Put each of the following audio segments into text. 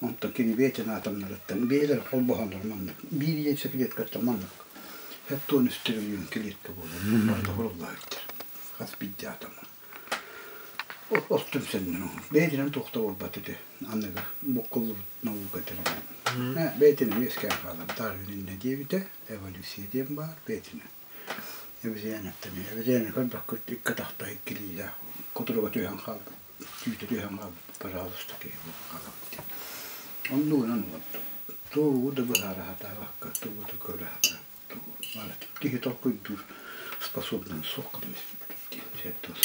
Онтон кини бэйэтин атомнарыттан бэйэлэр холбоһоннор маннык биир яйцеклеткаттан маннык хептон үс клетка буолар барыта хуруллаабыттар хас биирдии атом ол түмсэннэр бэйэтинэн туох да буолбат ити аныгы буккуллубут наука этэринэн бэйэтинэн үөскээн хаалар Дарвин иннэ диэбитэ эволюция диэн баар бэйэтинэн эбизиэнэттэн эбизиэни көрбөккүт икки атахтаах икки илиилээх кутуруга түһэн хаалбыт түүтэ түһэн хаалбыт пожалуйста киһи буолан хаалабыт диэн оннугунан олордум тугу да быһаара сатаабакка тугу да көрө сатаабакка тугу киһи толкуйдуур способнан суох гына диэн сиэттэн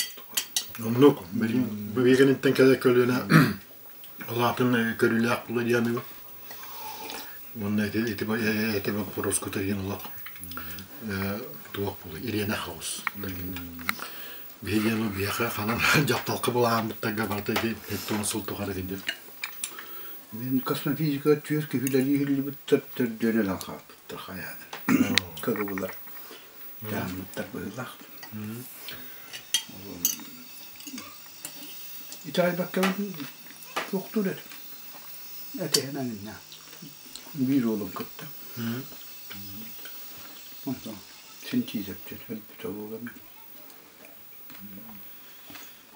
Оннук бэйэгиниттэн кэлэр көлүөнэ улаатын көрүүлээх була диэн уонна ити ити ити боппуруоскута диэн олох туох буолуй ириэнэ хаос биһиги диэн биһиэхэ ханан дьахталка былааммыттарга барыта ити 70 сыл тухары диэн Мин космофизика түөрт киһи үлэлии иһиллибиттэр төрдүөн өлөн хаалбыттар хайаан кыгыбылар дьааммыттар быһыылаах итэҕэйбэккэбин туохтуур этим этиһэн анынна биир уолум кытта онтон син тиизэптэр өлбүтэ буолан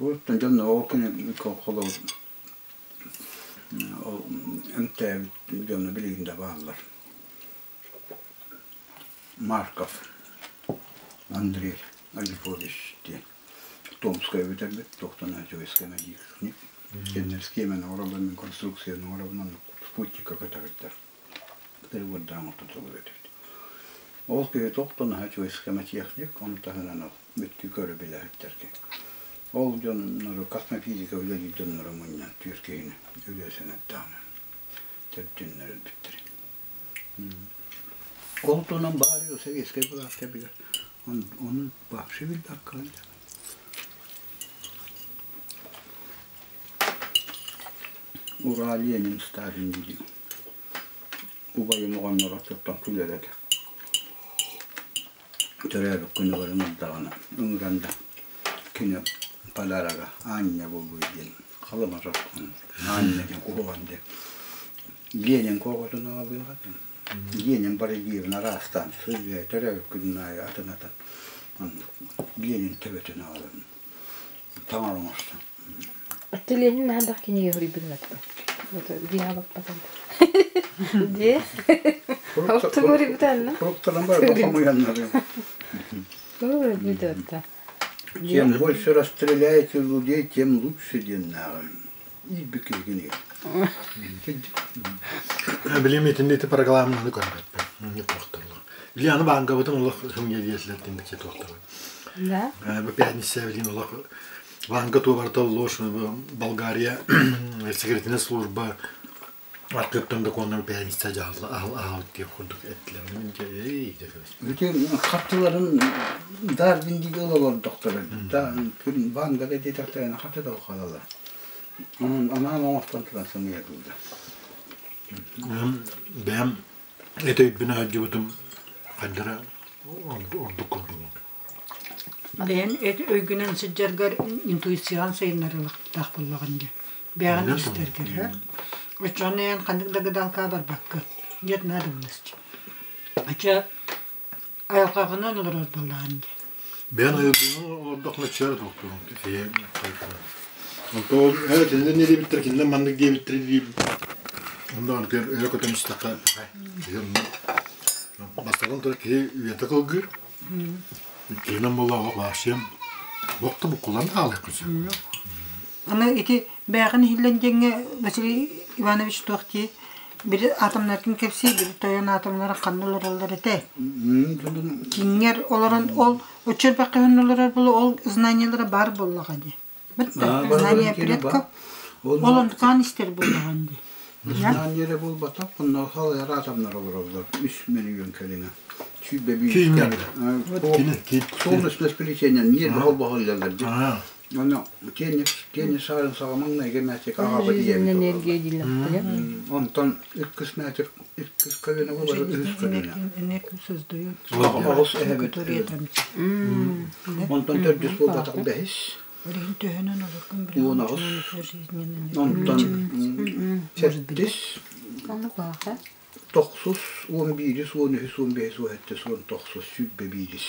Оттон дьон ол күн холобур Ол эмтээбит дьоно билигин да бааллар. Марков Андрей Алифович диэн Томскай бүтэрбит, туохтан Чуйскай медиктехник. Кинилэр схеманы оҥороллор, мин конструкцияны оҥоробун, оннук спутникка көтөбүттэр. Переводдаан оҥортотолор этибит. Ол киһи туох да наһаа үчүгэй схемотехник, ону таһынан ол бүттүү көрө билээһиттэргэ. Ол дьоннору космофизика үлэлиир дьоннору мунньан түөрт киһини үлэсэн эттэҕинэ төрдүннэр өлбүттэр. Ол туһунан баар советскай былаас кэмигэр ону вообще билбэккэ Ура, Ленин, Сталин дии Убайым оҕонньор оччоттон күлэр этэ. Төрөөбүт күнүгэр ыҥырдаҕына, ыҥыран да кини подарога Аанньа буолуо диэн халыма соккун Аанньа диэн куһаҕан диэн Ленин куоҕатын аҕалыаҕа диэн. Ленин барыгиевын араастаан сылдьа төрөөбүт күнүн аайы атын-атын оннук Ленин төбөтүн аҕалан таҥара оҥостон. Ленин наһаа кинигэ суруйбутун этэ. Дии баппатан. Дии. Оттугури бутанна. Фрукталан бар хомуяннары. Чем больше расстреляете людей, тем лучше диэн Иирбикки кинигэ. Билим итиннити программаны көрбөппүн. Не туохтарлар. Били аны баангабытын олох хымья диэслэр тинники туохтар. Да. Бу пятница билин олох Ванга туобарта ложь Болгария секретная служба аркыттан докуоннар пятница аһал диэн курдук эттилэр. Бүтүн хаттыларын Дарвин диги олордохторо. Вангада диэтэхтэринэ хаты да хаалалар. Онон анаан оҥостон туран сымыйа кылда. Бэйэм эт өйбүн аһадьыбытым хайдара ордук курдук. Бэйэн эт өйгүнэн сылдьаргар интуицияҕын сайыннарыахтаах буоллаҕын дии. Бэйэҕин истэргэр һэ. Оччоҕуна эн ханнык да гадалкаҕа барбакка. Нет надобности. Ача айылҕаҕынан олорор буоллаҕын дии. Бэйэн айылгынан олордоххуна чээр туохтуурум киһи Онтон ээ кинилэр не диэбиттэр кинилэр маннык диэбиттэр диир онно өрө көтөн истэххэ киһи онно бастатан туран киһи үйэтэ кылгыыр Иккиһинэн буоллаҕа вообще олох да буккуллан хаалыаххын сөп. Аны ити бээҕин иһиллэн диэҥҥэ Василий Иванович туох дии били атомнаргын кэпсии били тойон атомнара ханна олороллор этэ кингэр олорон ол оччорбахха олорор буолу ол знаниялара баар буоллаҕа дии знание предков ол онтукаан истэр буоллаҕын дии Знание эрэ буолбатах, онно халайар атомнар олороллор. Үс мөлүйүөн кэриҥэ. Сүүрбэ биир. Солнечное сплетение ньиэрбэ холбоһоллоллор дии. Ону киэни киэни саарын саҕа маҥнайгы мээчик аҕаба Жизненная энергия дииллэхтэрэ. Онтон иккис мээчик иккис көлүөнэ буолар үһүс көлүөнэ. Энергию создает. Оҕус эһэбит. Онтон төрдүс буолбатах бэһис. Билигин төһөнөн олоргун билигин 18. Онтон сэттис, тохсус, 11-ис, 13-үс, 15-ис, 17-ис, 19-ус, 21-ис.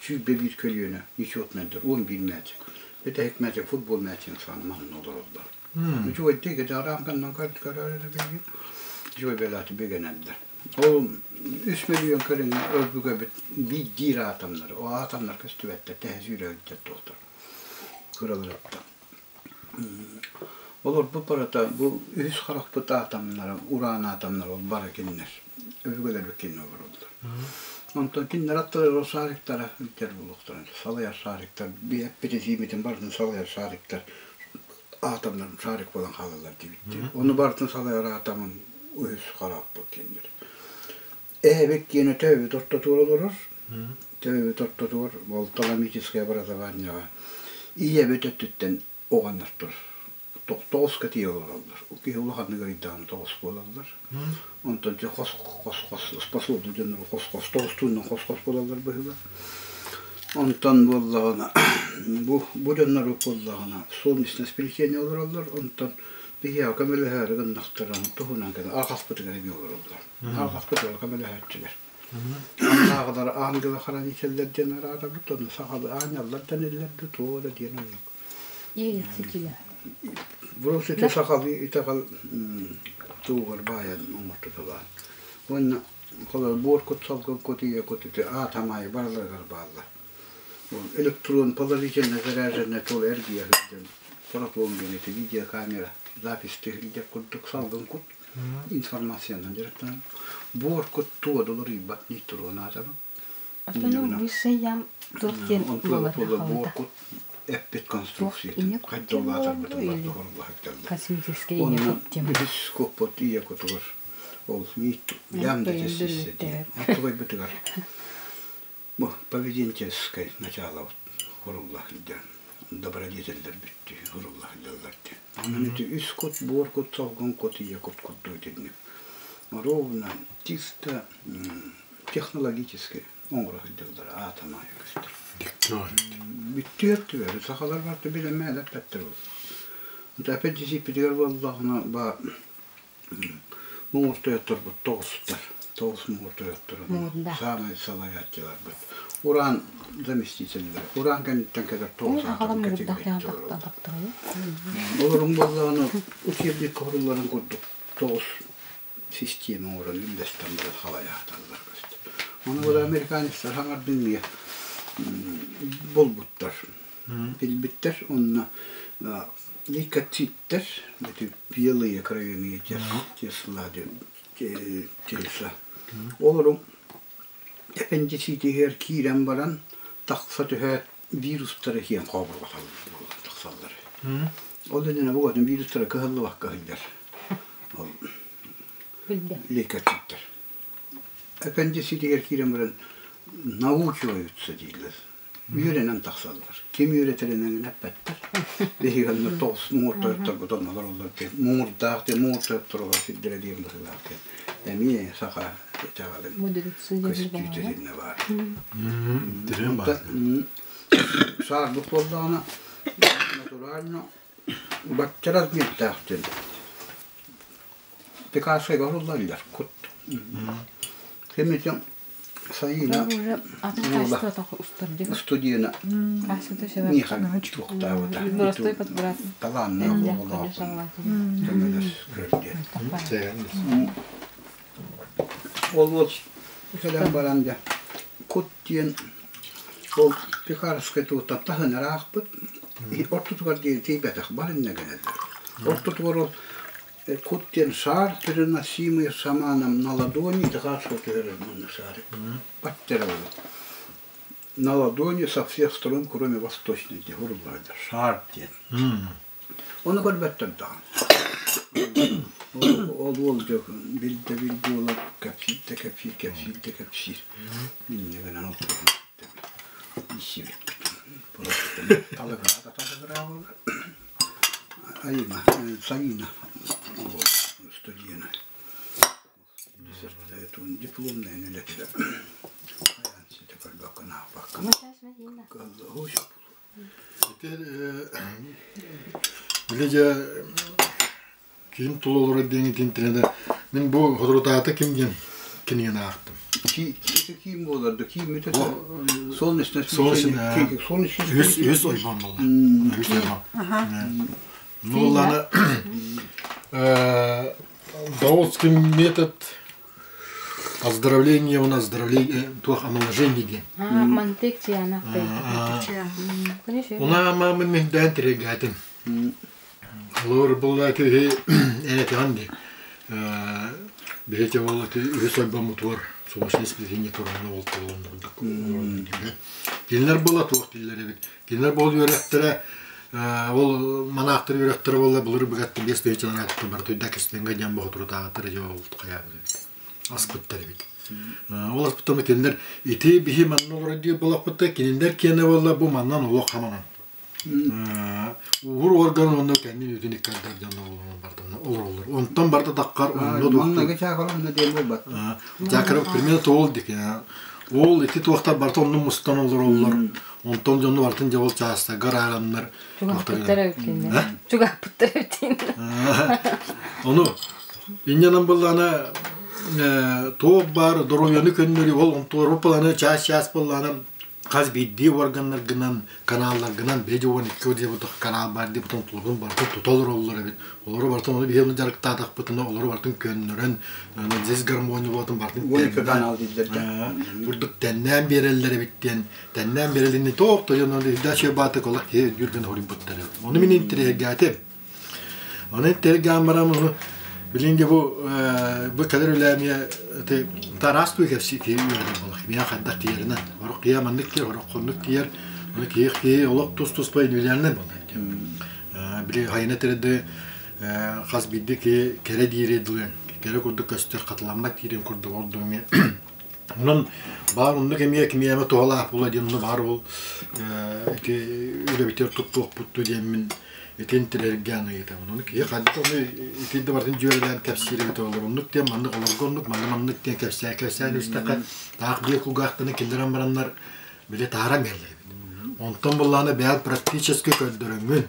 101 көлүөнэ нечетнайдар, 11 мээчик. Бүтэһик мээчик футбол мээчигин саҕана манна олороллор. Үчүгэйдик ити араанканнан көрөр билигин. Үчүгэй бэлэти бигэнэллэр. Ол 3 миллион кэлин өлбүгэбит биирдиир атомнар. О атомнар көстүбэттэр, тэһэ сүүрэлдэр туохтар. Кыраларыттан. Олорбут барыта бу үһүс харахпыт атомнара, уран атомнара ол бары кинилэр. Өбүгэлэрбит кинилэр олороллор. Онтон кинилэр аттылар шариктара илдьэр буолуохтарын салайар шариктар, эппитин сиимитин барытын салайар шариктар атомнар шарик буолан хаалаллар диэбиттэр. Ону барытын салайар атомын үһүс харахпыт кинилэр. Эһэбит киэнэ төбөбүт ортотугар олорор. Төбөбүт ортотугар ол таламическое образованиеҕа ийэбит өттүттэн оҕоннор тоҕуска тиийэ олороллор. Киһи улаханнык ыйдаҕына тоҕус буолаллар. Онтон дьэ хос-хос-хос способный дьоннору хос-хос тоҕустуунан хос-хос буолаллар быһыылаах. Онтон буоллаҕына бу бу дьоннору буоллаҕына солнечное сплетение олороллор. Онтон биһиэхэ көмөлөһөөрү гыннахтарына туһунан кэлэн арҕаспытыгар эмиэ олороллор. Арҕаспытыгар көмөлөһөөччүлэр. Аннааҕылар ангелы-хранителлэр диэн араарабыт, ону сахалыы аанньаллар дэниллэр дуу, туох эрэ диэн оннук. Просто ити сахалыы итэҕэл тугугар баайан оҥортуталаан. Уонна холобур буор кут, салгын кут, ийэ кут ити аатам аайы барыларыгар бааллар. Электрон положительно заряженная тол эргийэ сылдьан протон диэн ити видеокамера запись илдьэр курдук салгын кут информациянан дьарыктанан буор кут туга да уларыйбат нейтрон атома. Оттон высший ям туох диэн буолар буор кут эппит конструкциятын хайда улаатарбытын барда хорула Космический ийэ кут диэн. Үһүс куппут ийэ кутугар ол лямбда частица диэн. Оттугайбытыгар бу поведенческое начало хорулла сылдьан добродетеллэр бүттүү хорулла сылдьаллар диэн. Онон ити үс кут, буор кут, салгын кут, ийэ кут курдук итинник ровно чисто технологически оҥоро сылдьаллар аатам аайы көстөр. Бүттүөр түбэри сахалар барыта билэммээлэр бэттэр буолла. Опять дьисиппитигэр буоллаҕына ба муҥур тойотторбут тоҕустар. Тоҕус муҥур тойотторун саамай салайааччыларбыт. Уран заместителлэр. Уран кэнниттэн кэлэр тоҕус атом Олорун буоллаҕына учебник хоһулларын курдук тоҕус система оҥорон үллэстэн баран халайааталлар көстөр. Ону бу американецтар хаҥардыҥҥа булбуттар. Билбиттэр онно лейкоциттэр, эти белые кровяные тесла телеса. Олорун аппендицитигэр киирэн баран тахса түһээт вирустары киэн хообурҕаталлар тахсаллар. Ол иннинэ бу вирустара кыһыллыбакка сылдьар. Ол лейкоциттэр. Аппендицитигэр киирэн баран научиваются дииллэр. Үөрэнэн тахсаллар. Ким үөрэтэринэн эппэттэр. Биһиги онно тоҕус муҥур тойотторбут онно олороллор диэн. Муҥурдаах диэн муҥур тойоттор олорор сирдэрэ диэн быһыылаах диэн. Эмиэ саха итэҕэлин көстүүтэ баар. Саарбыт буоллаҕына натурально бачча размердаах диэн Пикассоға оһоллоллар кут. Кемитин Сайына уола студияны миэхэ туохтаабыта. Талааннаах оҕолоох көмөлөс көрдө. Ол вот кэлэн баран дьэ кут диэн ол Пекарскай туоттан таһын ыраахпыт. Ортотугар диэри тиийбэтэх бар иннэ гэнэллэр. Ортотугар ол Кут диэн шар переносимый шаманом на ладони дыхаашка түһэрэр манна шарик. Баттера На ладони со всех сторон, кроме восточной, диэн уруллаһыдыр. Шар диэн. Ону көрбөттөр даҕаны. Ол уол дьэ билдэ билдэ уола кэпсиир да кэпсиир, кэпсиир да кэпсиир. Инньэ гынан олорон иссибиппит. Просто талыгыра да талыгыра буолар. Айыма, Саина студена. Дипломная үлэтигэр хайаан ситэ көрбөккө наахпакка. Ити били дьэ киин тула олорор диэн итинтинэ да мин бу соторутааҕыта ким диэн кинигэни аахтым. Киин буолар да киин бүтэ солнечный солнечный солнечный үһүс ойбон буолла. Үһүс ойбон. Ну ладно. Даосский метод оздоровления у нас оздоровление туох омоложение диэн. Мантык чиана. Уна мамын мехдээн тирегатым. Олор буолла киһи эн ди. Биһи ол үһүс ойбоммутугар солнечное сплетение туран ол Кинилэр буола туох дииллэр эбит. Кинилэр буол үөрэхтэрэ ол манаахтар үөрэхтэрэ буолла былыр быгатты биэс тыһыынчанан ааттан бары туйда кистенгэ диэн боһотурутааҕыттар дьэ ол хайаабыт эбит. Аспыттар эбит. Ол аспыттан кинилэр ити биһи манна олорор диир буолахпытта кинилэр киэнэ буолла бу маннан олох хаманан. Уур орган уонна кэннин үтүн иккардар дьон олороллор. Онтон барда таххар онно Маннаги чаакара онно диэн буолбат. Чаакара примерно тоол дик. Ол ити туохтар барыта онно мустан олороллор. Онтон дьонну барытын дьэ ол чаастарга араараннар. Чугаһпыттар эбитиннэр. Чугаһпыттар эбитиннэр. Ону инньэнэн быллаана туох баар доруобуйаны көннөрүү ол онтуору планы чаас-чаас быллаана хас биирдии органнаргынан, каналларгынан биһиги 12 диэбит канал баар диэбит онтуларын барытын тута олороллор эбит. Олору барытын ону биһиги дьарыктаатахпытына олору барытын көннөрөн дисгармония буолатын барытын 12 канал дииллэр да. Курдук тэннээн биэрэллэр эбит диэн тэннээн биэрэлинни тоох тойонон дача бааты колах киһи өйдүүргэн хоруйбуттар. Ону мин интириэһиргээтим. Ону интириэһиргээн баран ону билин де бу бу кэлэр үлээмиэ ити тараас туй кэпси киһи үөрэнэр буолар. Миэ хайдах тиийэринэн. Орох киһи маннык тиийэр, орох хоннук тиийэр. Ону киһи киһи олох тус-туспа индивидуальнай буолар. Били хайына тирэдди хас биирдии киһи кэрэ диири дылы кэрэ курдук көстөр хатыламмат диирин курдук ордук эмиэ Онон баар оннук эмиэ кимиэмэ туһалаах буола диэн онно баар ол ити үлэбитигэр туттуохпут дуу диэммин итин тилэргээн ыйытабын. Ону киһи хайдах ону ити да барытын дьүөрэлээн кэпсиир эбит олор. Оннук диэн маннык олорго оннук, манна маннык диэн кэпсээ кэпсээн истэххэ таах биир кулгаахтаны киллэрэн бараннар били таһааран биэрэллэр эбит. Онтон буллаҕына бэйэм практически көрдөрөммүн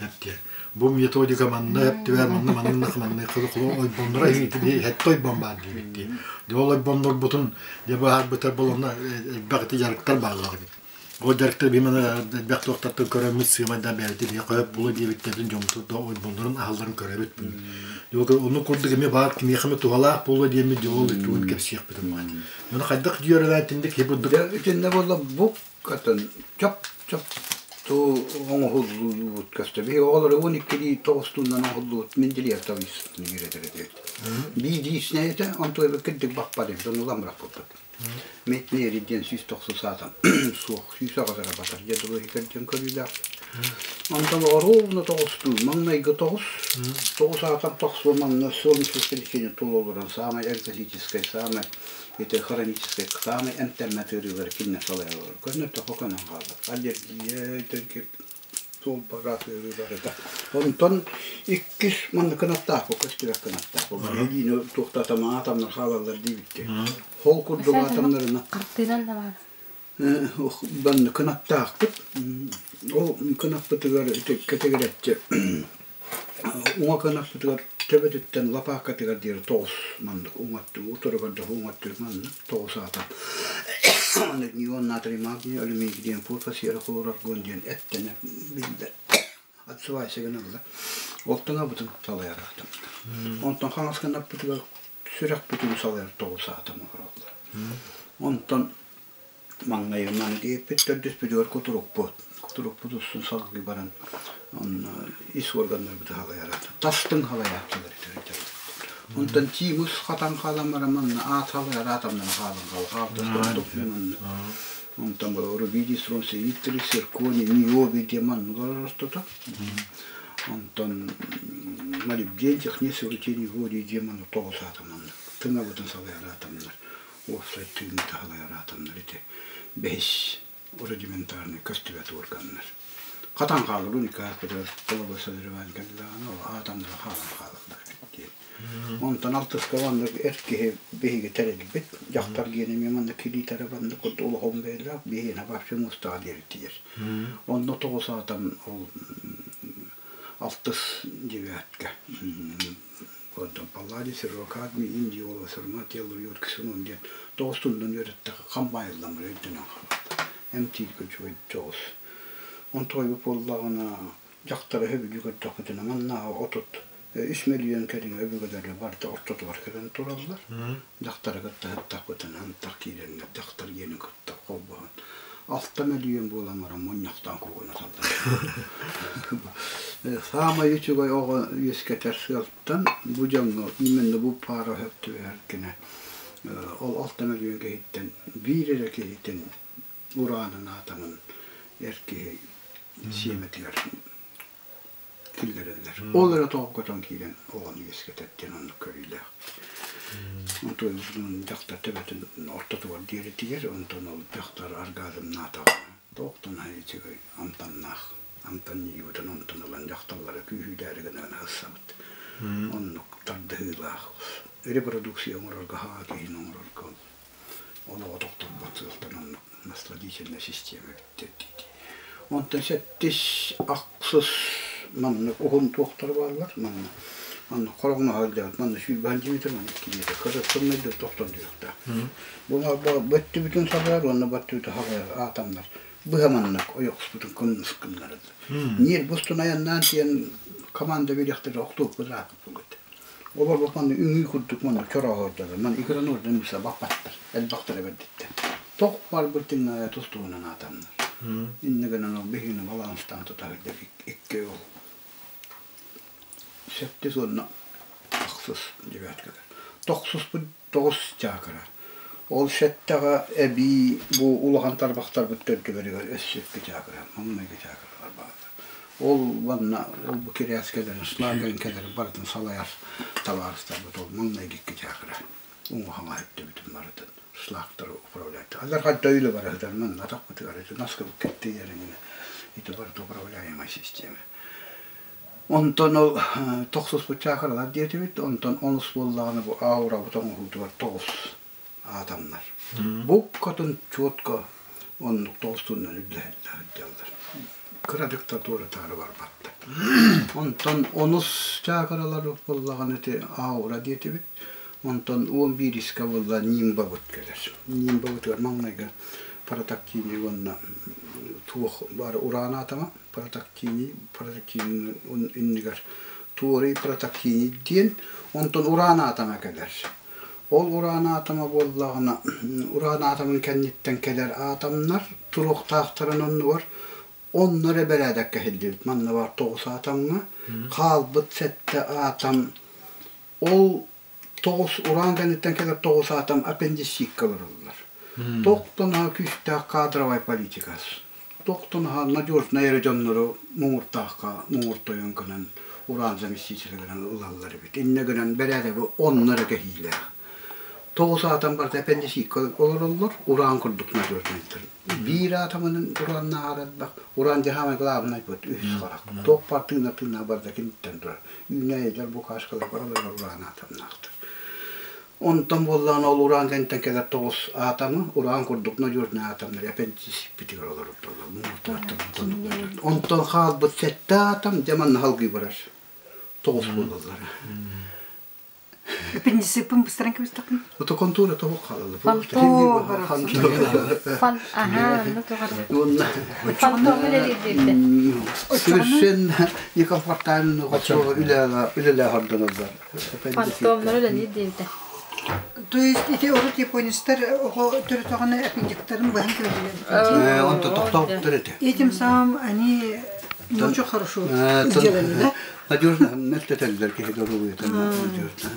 Эптиэ. Бу методика манна эптибэр манна манна манна хылы ойбоннора хэтте ойбон баар диэбит дии. Дьэ ол ойбоннорбутун дьэ баһарбытар болонно элбэх ити дьарыктар бааллар эбит. Ол дьарыктар бимана элбэх туохтартан көрөммүт сыымайда бэйэбит илии хойоп булу диэбиттэрин дьоммуту да ойбоннорун аһалларын көрөбүт. Дьэ ону курдук эмиэ баар кимиэхэ эмэ туһалаах буолуо диэммит дьэ ол итугун кэпсиэхпитин баар. Ону хайдах дьүөрэлээн тинник киһи бурдук Итиннэ буолла бу Катын чоп-чоп туу оҥоһуллубут көстө. Биһиги оҕолор 12-лии тоҕустуунан оҥоһуллубут Менделеевтан үөрэтэр этибит. Биир этэ, онтуой кырдьык баппат эбит, ону ылан бырахпыппыт. Метнери диэн 190 саатан суох, 108 эрэ батар дьэ дылы иһитэр көрүүлээх. Онтон оруобуна тоҕустуу, маҥнайгы тоҕус, тоҕус аатан тохсуо манна солнечное тула олорон самай экзотическай, самай Ити хроническай саамай эмтэммэт ыарыылары кининэн салайаллар. Көннөртөххө көнөн хаалар. Аллергия, суолбараат ыарыы барыта. Онтон иккис манна кынаттаах бу көстүбэт кынаттаах бу. Эдиини туохтатама атомнар хаалаллар диэбиттэр. Ол курдук атомнарына Хартыынан да баар. Банны кынаттаахпыт. Ол кынаппытыгар ити кэтигирэччи уҥа кынаппытыгар төбөтүттэн лапааккатыгар диэри тоҕус маннык уҥаттыы утарыгар да уҥаттыы маннык тоҕус аата маннык неон натрий магний алюминий диэн фосфосерохлораргон диэн эттэнэ биллэр отсывайся гыналла ол таҥабытын салайар аатым онтон хаҥас кынаппытыгар сүрэхпитин салайар тоҕус аатым олороллор онтон Маҥнайынан диэппит төрдүспүтүгэр кутурукпут. Кутурукпут устун салгыы баран онно ис уорганнарбыты халайараат. Тастыҥ халайааччылар этэр. Онтон тимус хатан хаалан баран манна аат халайар атомнан хаалан хаал манна. Онтон бу рубидий, стронций, иттрий, цирконий, ниобий диэн манна ортото. Онтон молибден, технический рутиний, горий диэн манна тоҕус атомнан. Тыҥабытын салайар атомнар. Уопсай тыыны таһалайар атомнар ити бэһис рудиментарный көстүбэт органнар. Хатан хаалар уникааппытыгар половой созревание кэллэҕинэ ол атомнара хаалан хаалаллар эбит диэн. Онтон алтыска маннык эр киһи биһиги тэрилбит, дьахтар диэн эмиэ маннык килиитэрэ маннык курдук улахан бэйэлээх биһиэнэ вообще муустаҕа диэри тиийэр. Онно тоҕус аатам ол алтыс девятка. Онтон Палладий, Сервакадми, Индиола, Сарматия, Лурьоткисунун диэн тоҕус туннан үөрэттэххэ хам баайыллан барар өйдөнөн хаалбыт. Эмтииргэ үчүгэй дьоҕус. Онтуойбут буоллаҕына дьахтары өһөбүлүү көрдөхпүтүнэ маннааҕы 33 мөлүйүөн кэриҥэ өбүгэлэрэ барыта ортотугар кэлэн тураллар. Дьахтары кытта сыттахпытына антах киирэннэр дьахтар диэни кытта холбоһон 6 мөлүйүөн буолан баран мунньахтаан куугунаталлар. Саамай үчүгэй оҕо үөскэтэр сыалтан бу дьоҥҥо именно бу паара сөп түбэһэр гына ол 6 мөлүйүөн киһиттэн биир эрэ киһитин ураанын аатамын эр киһи сиэмэтигэр киллэрэллэр. Ол эрэ тоҕо көтөн киирэн оҕону үөскэтэр диэн оннук көрүүлээх. Онтон дьахтар төбөтүн ортотугар диэритигэр, онтон ол дьахтар оргазмнаатаҕына туохтан үчүгэй амтаннаах амтан ньиибитин онтон ылан дьахталлара күүһүүлээри гынан аһыссабыт. Оннук тардыһыылаах репродукция оҥорорго хаҕа киһини оҥорорго олоҕу тохтоппот сыалтан оннук насладительная система эбиттэр диэтии. Онтон сэттис, ахсыс маннык уһун туохтар бааллар. Манна манна хороҥноһо сылдьабыт. Манна 120 сантиметр, манна 2 метр. Кырыттымнай тохтон диэхтээх. Бу бөттүбүтүн сабар уонна бөттүбүтү хаҕайар атомнар. Быһа маннык ойохспутун кынныс гыннарар. Ньиэр бустун айаннаан тиийэн команда биэриэхтэрэ охтуоппут ааппыт. Олор манна үҥүү курдук манна чорооһордолор. Манна играны ордон билсэ баппаттар. Элбэхтэрэ бэрдиттэн. Тоқ барбыт тиҥнаайа тус-туһунан аатамнар. Иннэ гынан ол биһигини баланстаан тута сылдьар икки ол сэттис уонна ахсыс девяткалар. Тохсуспут тоҕус чаакыра. Ол сэттэҕэ эбии бу улахан тарбахтарбыт төрдүлэригэр өссө икки чаакыра, маҥнайгы чаакыралар бааллар. Ол манна ол бу кирээскэлэрин, шлангенкэлэрин барытын салайар табаарыстарбыт ол маҥнайгы икки чаакыра уҥуһаҥа өттүбүтүн барытын шлактары управлять. Алар хадда үлэ барыһытар манна атахпытыгар ити наскыбыт кэттиэрин ити барыта управляемая система. Онтон ол тохсуспут чаакыралар диэтибит, онтон онус буоллаҕына бу аурабыт оҥоһуутугар тоҕус атомнар. Буккатын четко оннук тоҕустуунан үллэһэллэр. Кыра диктатура таары барбаттар. Онтон онус чаакыралар буоллаҕына ити аура диэтибит. Онтон 11-искэ буолла нимбабыт кэлэр. Нимбабытыгар маҥнайгы протактиний уонна туох бары уран атома протактиний, протактиний иннигэр туорий протактиний диэн, онтон уран атома кэлэр. Ол уран атома буоллаҕына, уран атомын кэнниттэн кэлэр атомнар туруохтаахтарын оннугар онно эрэ бэрээдэккэ иһиллибит. Манна бар тоҕус атомҥа, хаалбыт сэттэ атом ол тоҕус уран кэнниттэн кэлэр тоҕус атом аппендицитка олороллор. Тохтоно күүстээх кадровай политикас. Тохтоно надежнай эрэ дьоннору муҥуртаахха муҥуртойон гынан уран заместитель гынан ылаллар эбит. Иннэ гынан бэрээдэги онно эрэ кэһиилээх. Тоҕус атом барыта аппендицитка олороллор, уран курдук надежнайдар. Биир атомынан ураннааҕар элбэх. Уран дьаһаамай главный бут үһүс харах. Туох бар тыына тыына барда киниттэн турар. Үүнээйилэр букашкалар баралар уран атомнаахтар. Онтон буоллаҕына ол уран кэнниттэн кэлэр тоҕус атомы уран курдук надежный атомнар аппендициппитигэр олордоллор. Онтон хаалбыт сэттэ атом дьэ манна халгыы барар. Тоҕус буолаллар. Аппендициппын быстаран кэбистэхпин. Ото контура тоҕо хаалаллар. Фан, ага, ну тоҕо. Фантом Совершенно некомфортабельно үлэлээ хордонуллар. Фантомнор үлэлиир диэбитэ. То есть ити урут японецтар оҕо төрөтөҕүнэ аппендиктарын быһан кэбиһэллэр. Онто тохтообуттар этэ. Этим самым они не очень хорошо сделали, да? Надежно мөлтөтөллөр киһи доруобуйата надежно.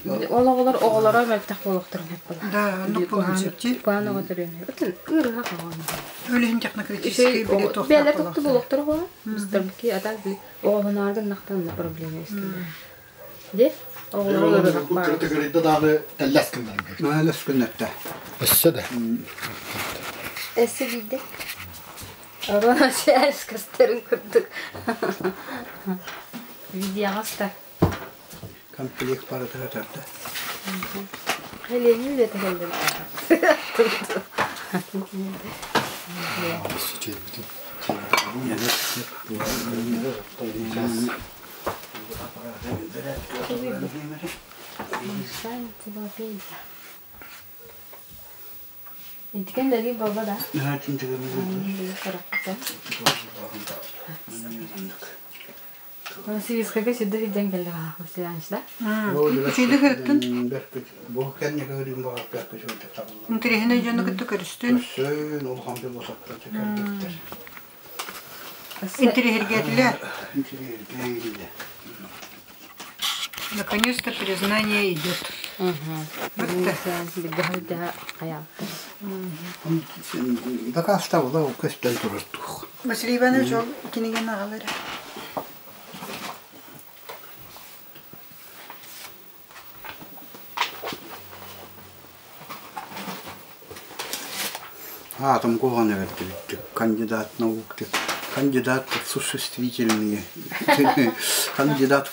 Ол оҕолор оҕолоро мөлтөх буолуохтарын сөп буолар. Да, оннук буолуон сөп дии. Куһаҕан оҕо төрүөн. Отун ыарыһах оҕо. Ол иһин технократический били туохтаах Бээлэр топту буолуохтара буолар. Быстарбыки а так оҕоһунааргын нахтан проблема үскүлэр. Де оҕолоро ыарыһах баар. Кырытыгырыйда даҕаны тэллэс гыннарга. Тэллэс гыннарда. Өссө да. Өссө биирдэ. Орон связь көстөрүн курдук. Видеоҕа устар. Комплект барыта тарда. Ленин үлэтэ кэллин. Итикен дали баба да. Сибискага сүдді сиден келді Василий да? Үчүйді көрүттүн. Бу кэнне көрүн бағап бәркі жойда табылды. Интирехине дьону кытта көрүстүн. Көрсін, ол хамды босаттар кәрбектер. Интирехиргетилер. Интирехиргейлі. Наконец-то признание идет. Дакаста була көстөн турар тух. Василий Иванович ол кинеген агалары. Атом куганы берди кандидат наук, кандидат в существительные, кандидат.